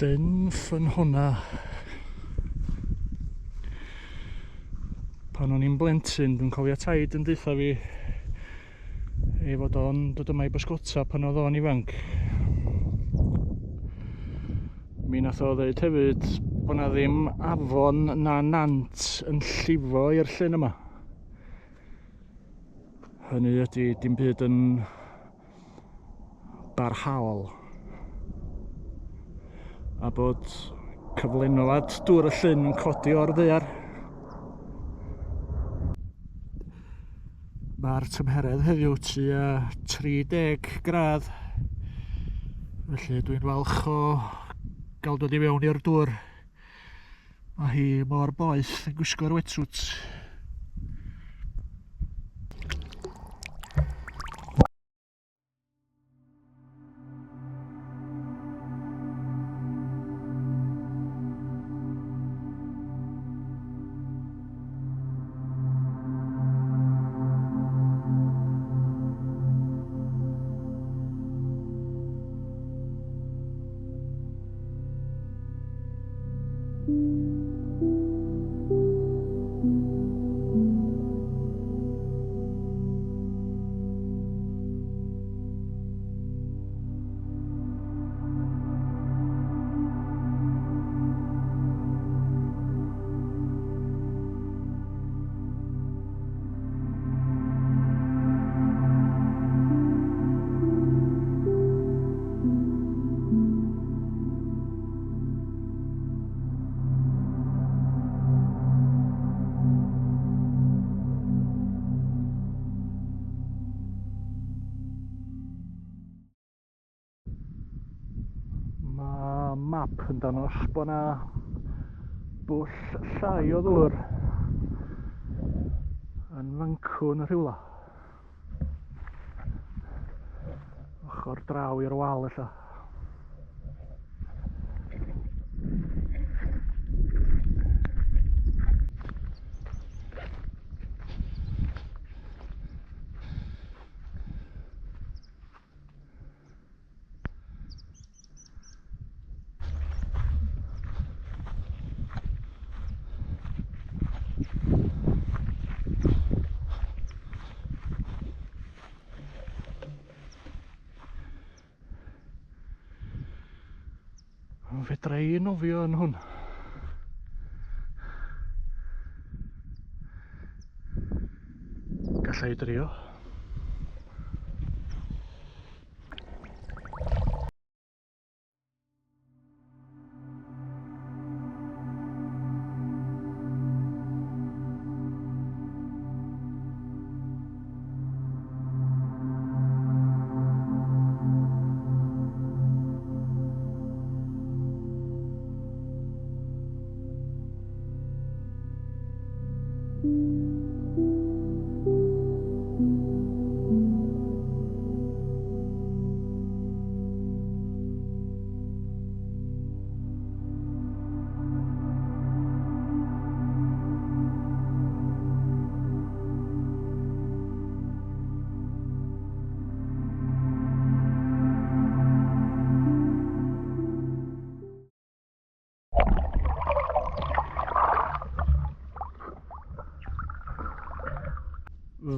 Llyn Ffynhonna. Pan o'n i'n blentyn, dwi'n cofio taid yn deutha fi ei fod o'n dod yma i bysgota pan oedd o'n ifanc. Mi nath o ddeud hefyd bod na ddim afon na nant yn llifo i'r llyn yma. Hynny ydy dim byd yn barhaol. A bod cyflenwad dŵr y llyn yn codi o'r ddaear. Mae'r tymheredd heddiw tua 30 gradd. Felly dwi'n falch o gael dod i mewn i'r dŵr. Mae hi mor boeth yn gwisgo'r wetsuit. Mae map yn dangos bod yna bwll llai o ddŵr yn fancwn rhywle. Ochr draw i'r wal ella. Fedra i nofio yn hwn. Galla i drio.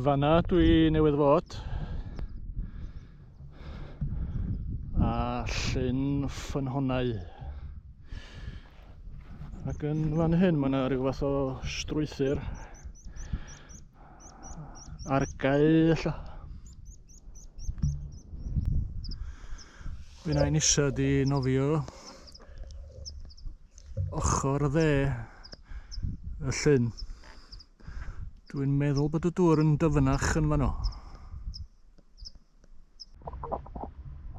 Fanna dwi newydd fod. A llyn ffynhonnau. Ac yn fan hyn mae yna rhyw fath o strwythur argae ella. Be na i nesa di nofio ochr dde y llyn. Dwi'n meddwl bod y dŵr yn dyfnach yn fanno.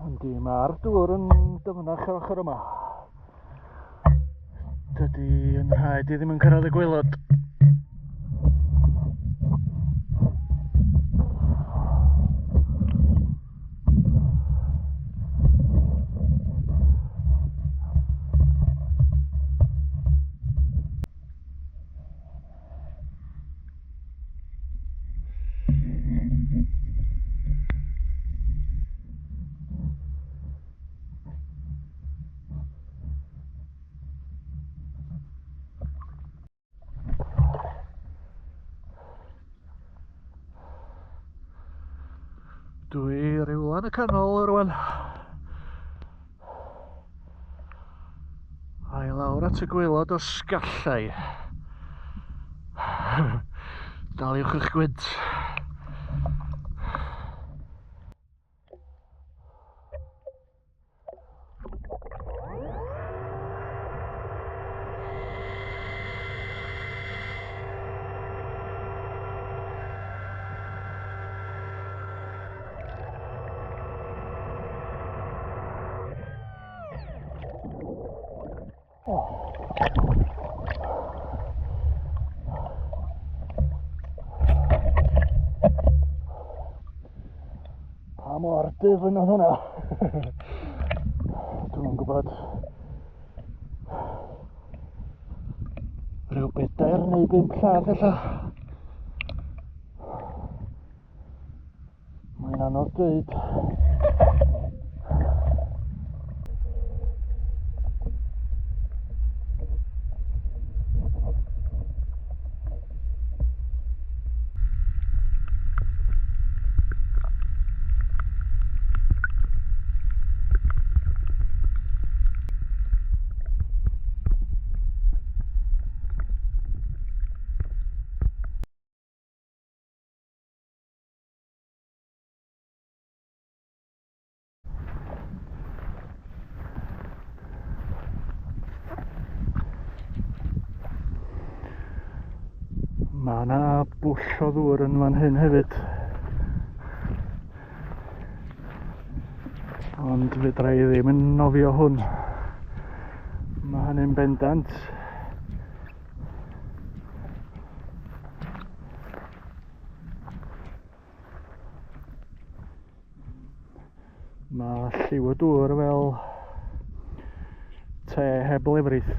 Yndi, mae'r dŵr yn dyfnach yr ochr yma. Dydy yn rhaid i ddim yn cyrraedd y gwaelod. Dwi rywle yn y canol rwan. A i lawr at y gwaelod os gallai. Daliwch eich gwynt. Pa mor dyfn oedd hwnna? Dwi'm yn gwybod. Rhyw bedair neu bump llath ella. Mae'n anodd dweud. Mae yna bwll o ddŵr yn fan hyn hefyd. Ond fedra i ddim yn nofio hwn. Mae hynny'n bendant. Mae lliw y dŵr fel te heb lefrith.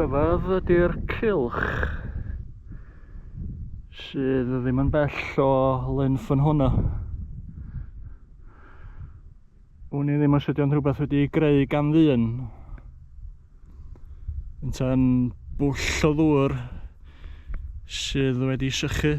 Rhyfedd ydy'r cylch sydd ddim yn bell o Lyn Ffynhonna. Wn i ddim os ydy o'n rhywbeth wedi ei greu gan ddyn. Ynta'n bwll o ddŵr sydd wedi sychu.